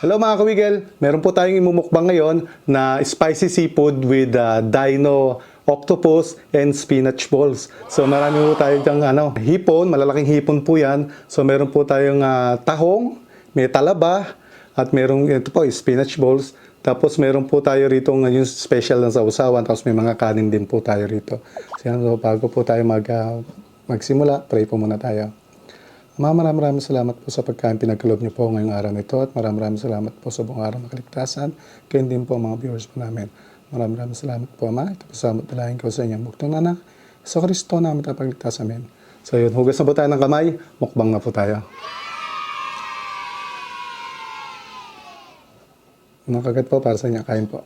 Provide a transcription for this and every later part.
Hello, mga kawigel! Meron po tayong imumukbang ngayon na spicy seafood with dino octopus and spinach balls. So marami po tayo diyang hipon, malalaking hipon po yan. So meron po tayong tahong, may talaba, at merong ito po, spinach balls. Tapos meron po tayo rito yung special ng sausawan. Tapos may mga kanin din po tayo rito. So, yan, so bago po tayo magsimula, pray po muna tayo. Ama, maraming maraming salamat po sa pagkain pinagkaloob niyo po ngayong araw na ito at maraming maraming salamat po sa buong araw ng kaligtasan. Kayo din po ang mga viewers po namin. Maraming maraming salamat po, Ama. Ito po sa dalangin ko sa inyong buktong anak. Sa Kristo namin tagapagligtas. Amen. So yun, hugas na po tayo ng kamay. Mukbang na po tayo. Unang kagat po para sa inyo. Kain po.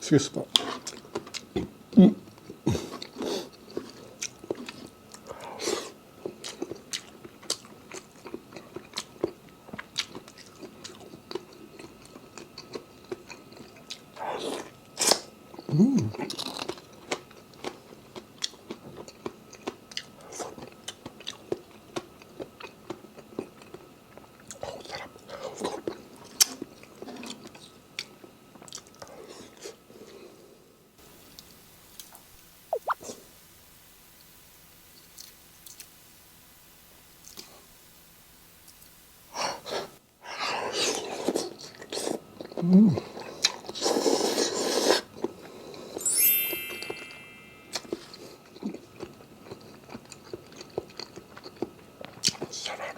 Excuse po. Oh, sarap. Sarap.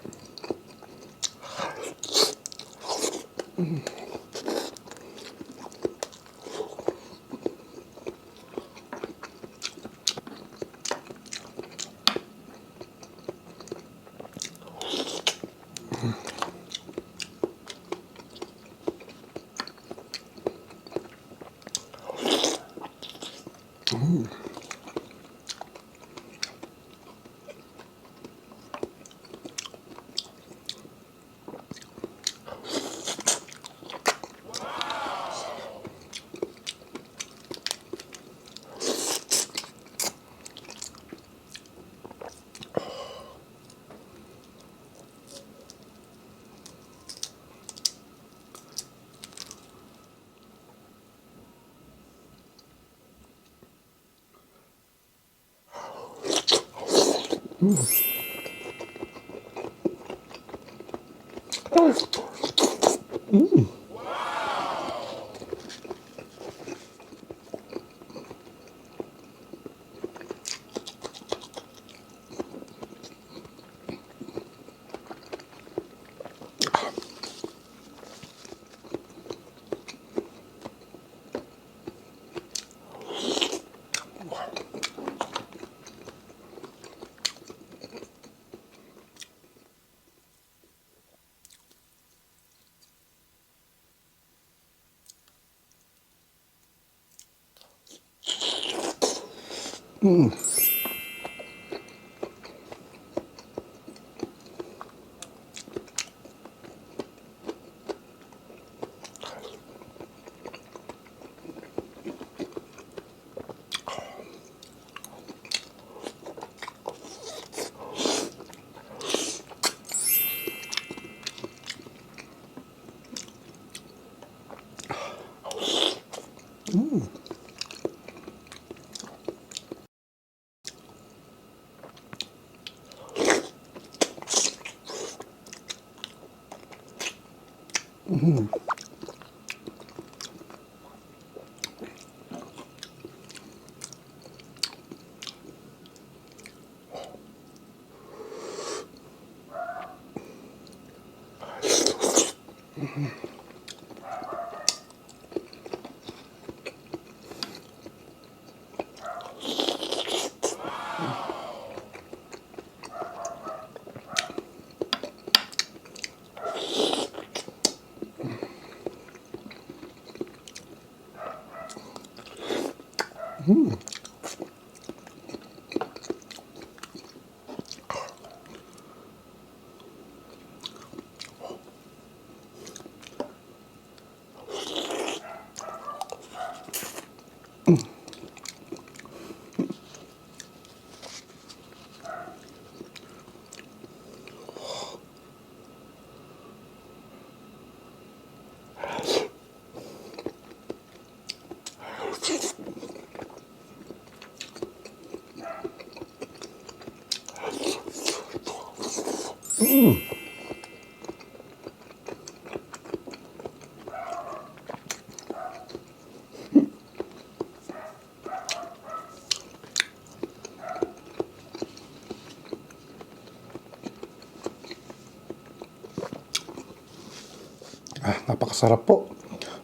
Ah, napakasarap po.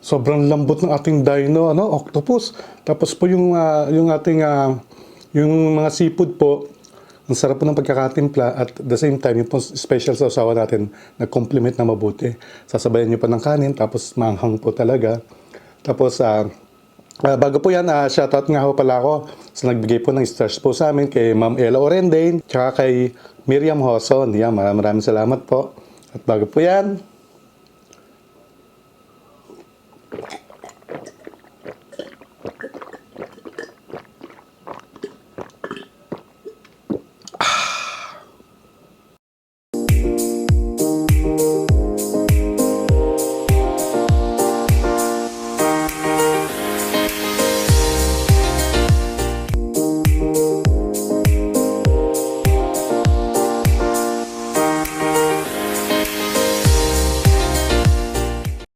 Sobrang lambot ng ating dino, ano, octopus. Tapos po yung ating yung mga seafood po, ang sarap po ng pagkakatimpla at the same time, yung po special sawsawan natin, nag-complement na mabuti. Sasabayan niyo pa ng kanin, tapos maanghang po talaga. Tapos, bago po yan, shoutout nga ho pala ako sa nagbigay po ng stars po sa amin kay Ma'am Ella Orendain, tsaka kay Miriam Hoson. Yan, maraming maraming salamat po. At bago po yan,